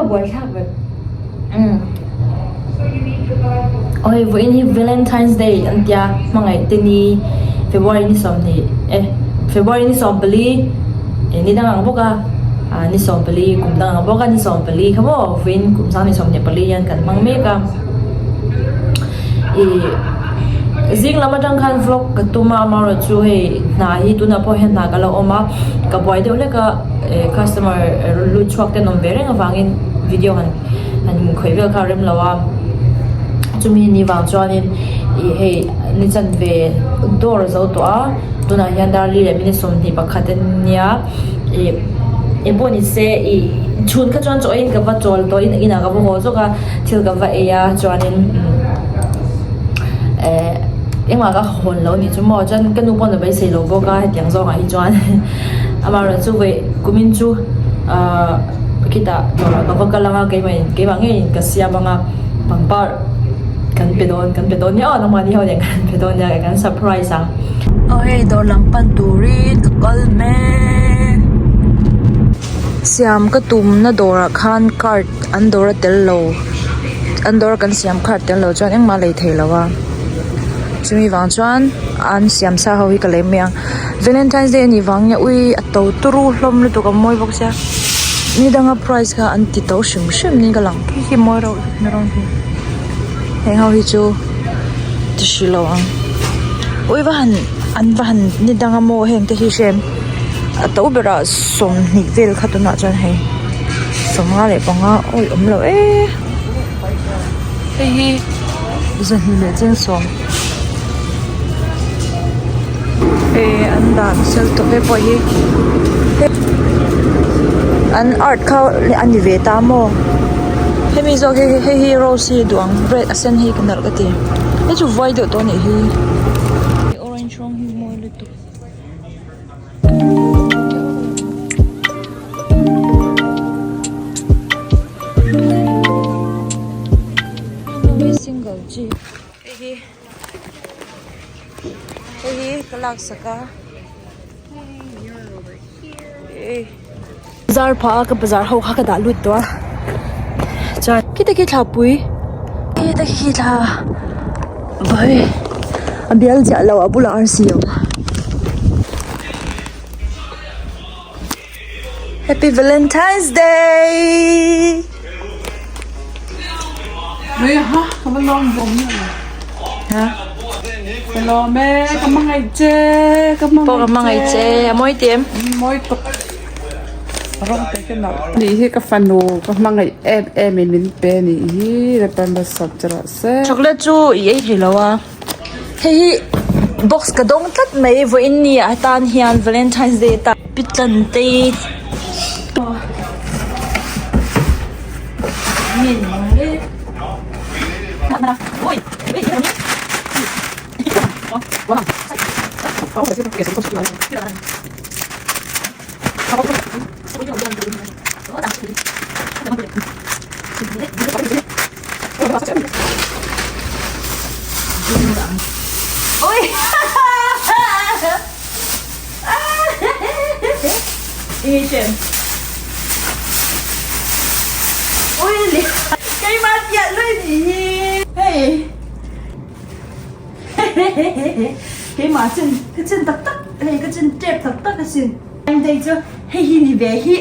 Ka buaithlak vek. Umm. Aw hei vawiin hi Valentine's Day an tia hmangaih te ni February ni 20 eh February ni 14 eh ni dang ang bawk a ah ni 14 kum dang ang bawk a ni 14 kha maw vawiin kum sang ni 24 hian kan hmang mek a ih zing lam atang khan vlog ka tum a amaherawhchu hei hna hi tunah pawh hian hna ka la awm a ka buai deuh hlek a eh customer lut chhuak te an awm ve reng avangin video han han khawih vel kha a rem lo a chumi ni vang chuanin ih hei ni chanve dawr a zo tawh a tunah hian dar li leh minute 21 a nia ih eng pawh ni se ih chhun kha chuan chaw eiin ka va chawl tawh in inah ka va haw zawk a thil ka va ei a chuanin eh engmah ka hawn lo nih chu maw chuan ka nu pawn a beisei lo bawk a hetiang zawngah hi chuan amaherawhchu vawi kumin chu ahh khitah dawrah ka va kal ang a keimah in keimah ngeiin ka siam ang a pangpar kan pe dawn kan pe dawn nia aw nangmahni ho nen kan pe dawn nia kan surprise ang. Aw hei dawr lam pan turin ka kal mek. Siam ka tumna dawrah khan card an dawr a tel lo an dawr a kan siam card tel lo chuan engmah a lei thei lo a chumi vang chuan an siam sa ho hi ka lei mai ang valentines day anih vang nge ui a to turu hlawm lutuk a mawi bawk sia ni danga price kha an ti to hrim hrim niin ka lang khi khi mawi reuh na rawng hi heng ho hi chu ti hrih lo ang ui va han an va han ni danga maw heng te hi hrem a to berah 20 vel kha tunah chuan hei 55 awi awm lo e hei hi 2 leh cheng sawm eh an dan sel tawp he pawh hi an art kha a ni ve ta maw hemi zawk hi hei hi rose hi duh ang red a sen hi ka nalh ka ti hei chu vai deuh tawh a nih hi orange rawng hi mawi lutuk. Single chi hei hi hei hi ka lak sak a bazar phah a ka bazar ho kha ka dah lut tawh a chuan khita khi thlapui khita khi thla vai a bial ziah lo a bulah arsi a awm. Happy Valentine's Day! Ha? Pawh ka hmangaih che a mawi tih em? Nih hi ka fanu ka hmangaih em em in min pe nih hi Chocolate chu i ei thei lo a. Hei hi box ka dawng tlat mai vawiin ni ah tan hian valentine's day atan pitlan te Ui Ui keimah tiah lui nih hi hei keimah chin ka chin tak tak hei ka chin tep tak tak asin hei chu hei hi ni ve hi.